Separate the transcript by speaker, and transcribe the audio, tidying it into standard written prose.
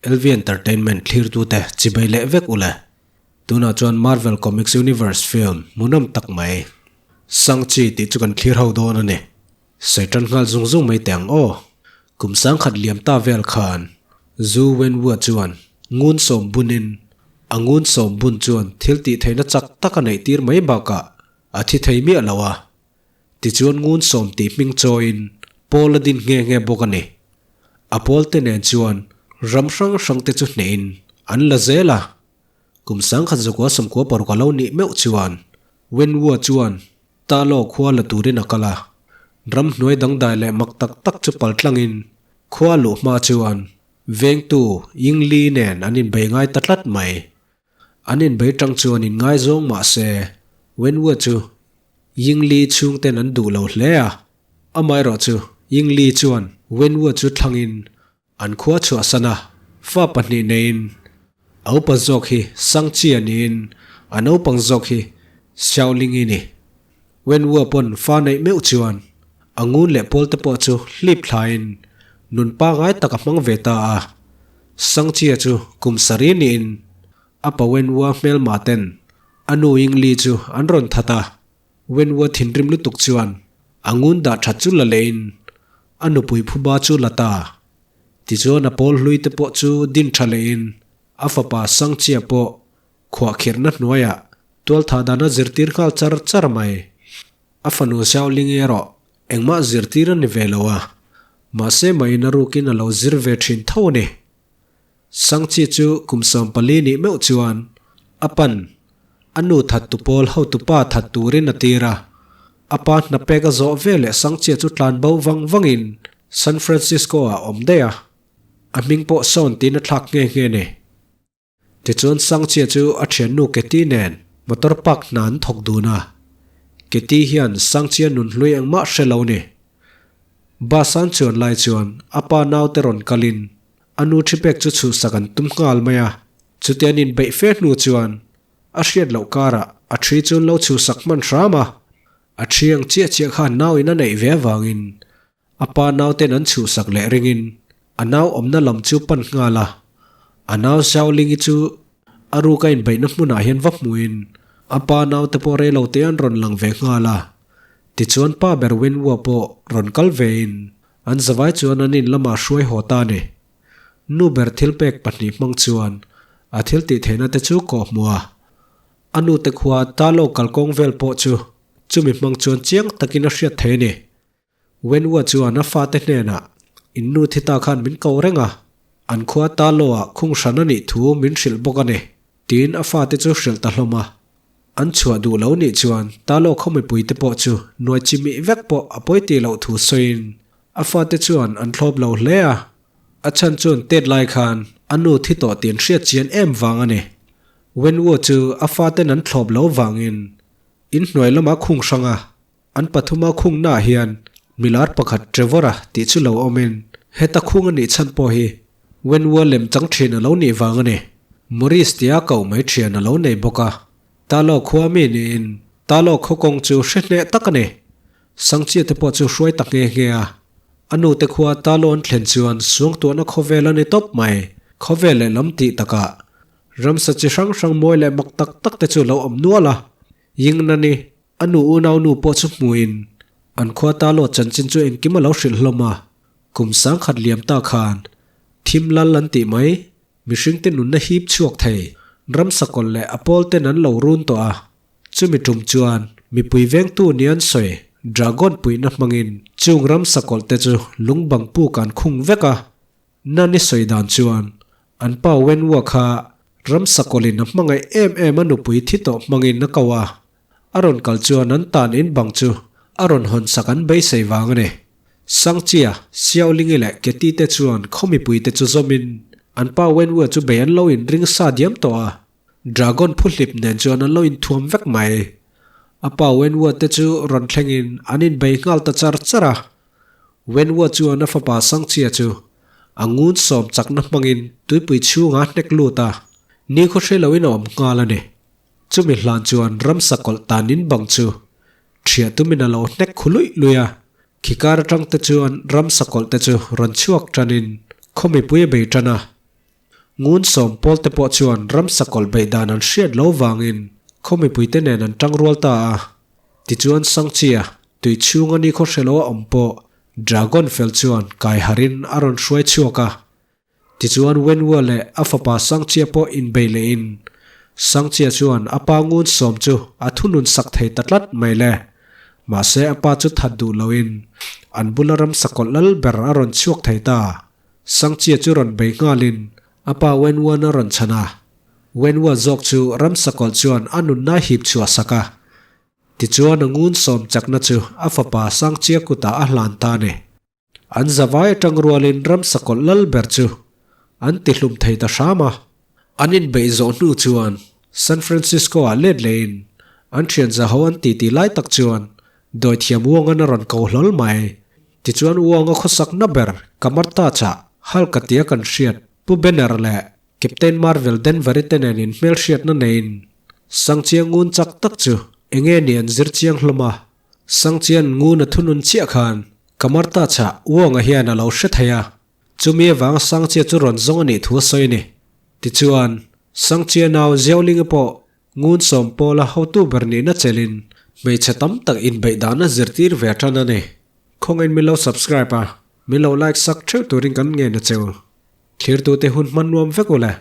Speaker 1: LV Entertainment thlirtute chibai leh vek ule. Tunah chuan Marvel Comics Universe film hmuhnawm tak mai, Shang-Chi tih chu kan thlir ho dawn a ni. Sawi tan nghal zung zung mai teh ang aw. Kum sangkhat liam ta vel khan Zhu Wenwu chuan ngun sawm bunin a ngun sawm bun chuan thil tih theihna chak tak a neih tir mai bakah a thi thei miah lo a. Tichuan ngun sawm tih hming chawiin Paul a din nghe nghe bawk a ni. A pawl te nen chuan ram hrang hrang te chu hnehin an la zel a. Kum sangkhat zakua sawmkua paruk a lo nih meuh chuan Wenwu chuan Talo khua la turin a kal a. Ramhnuai dangdai leh mak tak tak chu pal tlangin khua luh hma chuan vengtu Yingli nen an inbei ngai ta tlat mai. An inbei tang chuan inngaizawng mah se Wenwu chu Yingli chhungten an duh lo hle a. Amaherawh chu Yingli chuan Wenwu chu thlangin an khua chhuahsan a, fa pahnih neiin a upa zawk hi Shang-Chi a niin a naupang zawk hi Xiaoling i ni. Wenwu pawn fa neih meuh chuan a ngun leh pawl te pawh chu hlip thlain nun pangai tak a hmang ve ta a. Shang-Chi chu kum sarih niin a pa Wenwu hmelma ten a nu Yingli chu an rawn that a. Wenwu thinrim lutuk chuan a ngun dah that chu la lehin a nupui phuba chu la ta. Tichuan a pawl hlui te pawh chu din tha lehin a fapa Sangchia pawh khuahkhirhna hnuaiah tualthah dan a zirtir nghal char char mai. A fanu Xiaoling erawh engmah zirtir a ni ve lo a, mahse mahin a rukin a lo zir ve thin tho a ni. Sangchi chu kum 14 nih meuh chuan a pan a nu that tu pawl hotu pa that turin a tir a. A pa hna pek a zawh ve leh Sangchia chu tlan bo vang vangin San Francisco ah a awm daih a. A hming pawh sawn tiin a thlak nghe nghe ni. Tichuan Sangchia chu a thiannu Keti nen motor park hna an thawk dun a. Keti hian Sangchia nunhlui engmah hre lo ni. Bus an chuan lai chuan a pa naute rawn kalin A nu thi pek chu chhuhsak an tum nghal mai a, chuti an inbeih fe hnu chuan a hriat loh karah a thi chu an lo chhuhsak hman hram a, a thi ang chiah chiah khan nau in a neih ve avangin a pa nauten an chhuhsak leh ringin a nau awmna lam chu pan nghal a, a nau Xiaoling-i chu a ruk a inbeihna hmunah hian va hmuhin a pa naute pawh rei lo te an rawn lang ve nghal a, tichuan pa ber Wenwu pawh rawn kal vein An zavai chuan an in lamah hruai haw ta a ni. Nu ber thil pek pahnih hmang chuan a thil tih theihna te chu kawh hmuh a. A nu te khua Talo kalkawng vel pawh chu chumi hmang chuan chiang takin a hriat thei a ni. Wenhua chuan a fate hnenah, In nu thi ta khan min ko reng a, an khua Talo ah khung hran a nih thu min hrilh bawk a ni, tiin a fate chu hrilh ta hlawm a. An chhuah duh lo nih chuan Talo khaw mipui te pawh chu nuai chi mih vek pawh a pawi tih loh thu sawiin a fate chuan an thlawp lo hle a. A chhan chuan tet lai khan a nu thi tawh tih an hriat chian em vang a ni. Wenwu chu a faten an thlawp lo vangin in hnuai lama khung hrang a, an pathuma khungnaah hian milar pakhat Trevor-a tih chu lo awmin heta khung a nih chhan pawh hi Wenwu lem chang thin a lo nih vang a ni. Maurice tia koh mai thian a lo nei bawk a. Talo khua mi niin Talo khaw kawng chu hre hneh tak a ni. Sangchia te pawh chu hruai ta nghe nghe a. A nu te khua Talo an thlen chuan suangtuahna khawvel a ni tawp mai. Khawvel leh lam tih takah ramsa chi hrang hrang mawi leh mak tak tak te chu lo awm nual a. Yingna ni a nu unau nu pawh chu hmuin an khua Talo chanchin chu engkim a lo hrilh hlawm a. Kum sangkhat liam ta khan thim lal an tih mai, mihringte nunna hip chhuak thei, ramsakawlh leh a pawl ten an lo run tawh a. Chumi tum chuan mipui vengtu ni an sawi dragon puihna hmangin chung ramsakawlh te chu lungbang puk an khung vek a. Nani sawi dan chuan an pa Wenwu kha ramsakawlhin a hmangaih em em a nupui thi tawh hmangin a ko a. A rawn kal chuan an tan in bang chu a rawn hawn sak an beisei vang a ni. Sangchia, Xiaolingi leh Keti te chuan khaw mipui te chu zawmin an pa Wenwu chu bei an lo in ring sa diam tawh a, Dragon phuhlip nen chuan an lo inthuam vek mai. A pa Wenwu te chu rawn thlengin an inbei nghal ta char char a. Wenwu chuan a fapa Sangchia chu a ngun sawm chakna hmangin tuipui chhungah a hnek lut a, nikhaw hre loin a awm nghal a ni. Chumi hlan chuan ramsa kawlh tan in bang chu ṭhiah tumin a lo hnek khu luih luih a, khikar aṭang te chuan ramsa kawlh te chu rawn chhuak ṭanin khaw mipui a bei ṭan a. Ngun sawm pawl te pawh chuan ramsa kawlh beih dan an hriat lo vangin khaw mipuite nen an tang rual ta a. Tichuan Sangchia, tui chhunga ni khaw hre lo a awm pawh Dragon fel chuan kai harin a rawn hruai chhuak a. Tichuan Wenhua leh a fapa Sangchia pawh inbei lehin Sangchia chuan a pa ngun sawm chu a thunun sak thei ta tlat mai le. Mahse a pa chu that duh loin an bula ramsa kawlh lal ber a rawn chhuak thei ta. Sangchia chu rawn bei nghalin a pa Wenhuan a rawn chhan a. Wenhua zawk chu ramsa kawlh chuan a nunna hip chhuah sak a. Tichuan a ngun sawm chakna chu a fapa Sangchia kutah a hlan ta a ni. An zavai atang rualin ramsa kawlh lal ber chu an tihlum thei ta hram a. An inbeih zawh hnu chuan San Francisco-ah let lehin an thian zaho an titi lai tak chuan dawithiam Wong-an a rawn ko hlawl mai. Tichuan Wong-a khawsakna ber Kamarta chah Hulk-a tia kan hriat Pu Banner leh Captain Marvel Denver-i te nen inhmelhriatna neiin Sangchiang ngun chak tak chu enge ni an zir chiang hlawm a. Sangchian ngun a thunun chiah khan Kamarta chah Wong-a hian a lo hre thei a, chumi avanga Sangchia chu rawn zawng a nih thu a sawi a ni. Tichuan, Sangchia nau Ziaolinga pawh ngun sawm pawla hotu ber nihna chelin hmeichhe tam tak inbeih dan a zirtir ve tan a ni. Khawngin min lo subscribe a, min lo like sak theuh turin kan ngen a cheu. Thlirtute hun hman nuam vek u le.